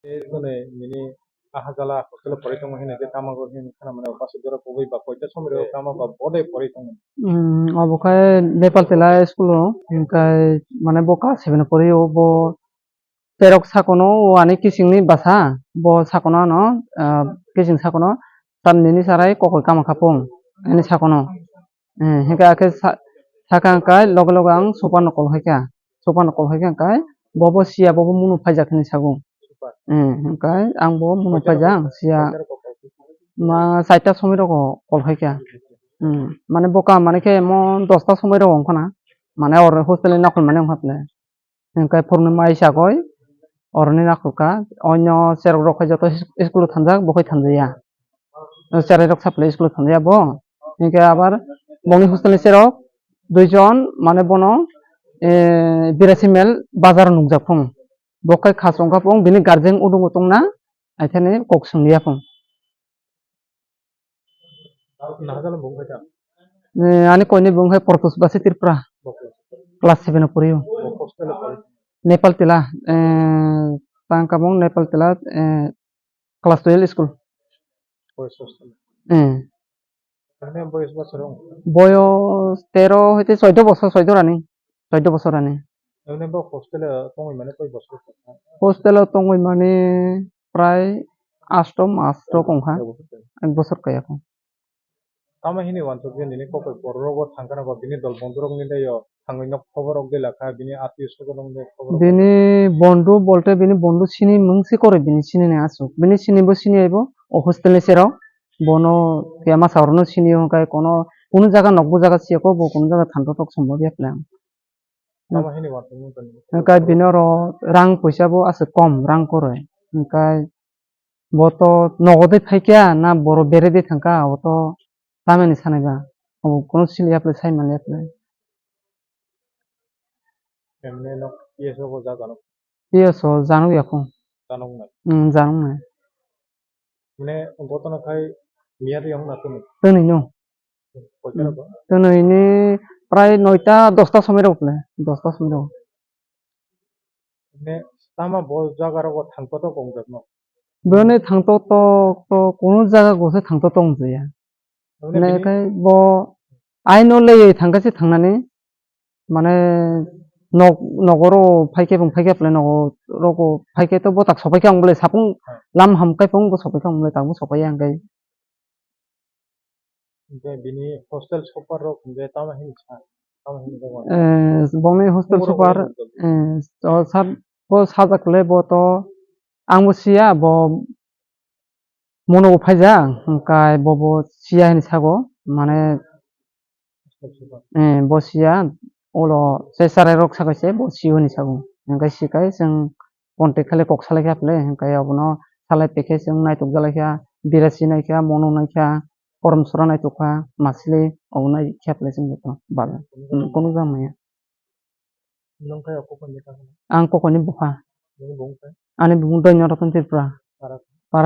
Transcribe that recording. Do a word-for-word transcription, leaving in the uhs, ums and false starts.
Tei nini ahajala hostel o porwi tongma hwnwi je tamo hwnwi khana mano, bwswk jora kubui ba koita somoi rok tamo ba bodai porwi tongmani? Hmm, obo khe Nepal Tila school o, hwnkhe mane bo class seven o porwi o, bo terok sakono o ani kisingni bwsa, bo sakono ano, ah, kising sakono tam nini sarai kokoi kama kha pung, ani sakono. Eh, hwnkhe akhe sa-, sakha hwnkhe loge loge ang Suparno call khaikha. Suparno call khaikha hwnkhe bobo siya, bobo munu phaijak hinwi sago. Eh, hwnkhe ang bo munu phaijak ang siya. Ma saita somoi rogo call khaikha. Hmm, mane bo kam mane khe mo dosta somoi rogo wngkhana. Mane oro hostel ni nakhol mane wngkha ple. Hwnkhe phuruni mai sagoi oroni nakhulkha, onyo cherok rok khe joto is-, school o thanjak, bo khe thanjaya. Cherai rok saple school o thanjaya bo. Hwnkhe abar bongni hostel ni cherok duijon mane bono, eh, Birasi mel bazar o nukjak phung. Bo khe khas wngkha phung, bini guardian udungo tongna, aithani kok swngliya phung. Nahajalo bung khe ta? Eh, ani koini bung khe Portus Basi Tripura. Bo khe? Class seven o pori o. Bo hostel o pori? Nepal Tila, eh, tang kabung Nepal Tila, eh, class twelve school. Boys hostel. Eh. Mane boys bosor wng? Boyos tero hoite soido bosor, soido rani. Soido bosor rani. Mane bo hostel o tongwi mane koi bosor? Hostel o tongwi mane prai asto mas rok wngkha. Ek bosor kaya ko. Tamo hini wansuk je nini kokoi borok rogo thangkha na ba bini dol bondhu rok ni leyo thangwi no khobor rok de lakha, bini atio swkang rok de khobor rok. Bini bondhu bolte bini bondhu sini mung si kore, bini sini ni aswk. Bini sini bo sini aibo o hostel ni sero. Bono kema sa oro no sini o hwnkhe kono kunu jaga nokbo jaga siya ko bo kunu jaga thanto tok sombo ya plan. Tamo hini wansuk nini? Hwnkhe bini oro rang puisa bo aswk kom, rang koroi. Hwnkhe bo to nogo de phaikya na boro bere de thangkha, abo to tamani sanai ba. Abo kono sili ya phle, sai man ya phle. Emne no P S O bo ja jano? P S O jano ya ko. Jano nai? Hmm, jano nai. Mane gotono khai miyari wng na tini? Tini no. Koita rogo? Tini ni prai noita dosta somoi rok le, dosta somoi rok. Mane tama bo jaga rogo thangto to kong jakno? Bini thangto to, to kunu jaga go se thangto to wng ya. Mane mane bini khai bo aino lei thangkha se thangnani. Mane nok, nogoro phaikhe bung phaikhe phle nogo rogo phaikhe to bo tak sopaikhe ang bole sapung lam ham kai pung bo sopaikhe ang bole tak bo sopaiya ang kai. Hingke bini hostel super rok hingke tamo hini sa, tamo hini rok. Eh, bongni hostel super, eh, o sat, bo sajak le bo to ang bo siya bo mono bo phaijak hingkai bo bo siya hini sago mane. Eh, bo siya, ulo se cherai rok sakai se, bo siyo hinwi sago. Hingke sikai chwng contact khe kok salai kha phle, hingke abono salai pekhe chwng naitok jalai kha, birasi nai kha, mono nai kha, korom sora naitok kha, masli, obo nai kha phle chwng joto bala. Hmm, kono jang maya. Nwng khe o kokoni bwkha? Ang kokoni bwkha. Nini bung khe? Ani bung Doinyo Ratan Tripura. Para?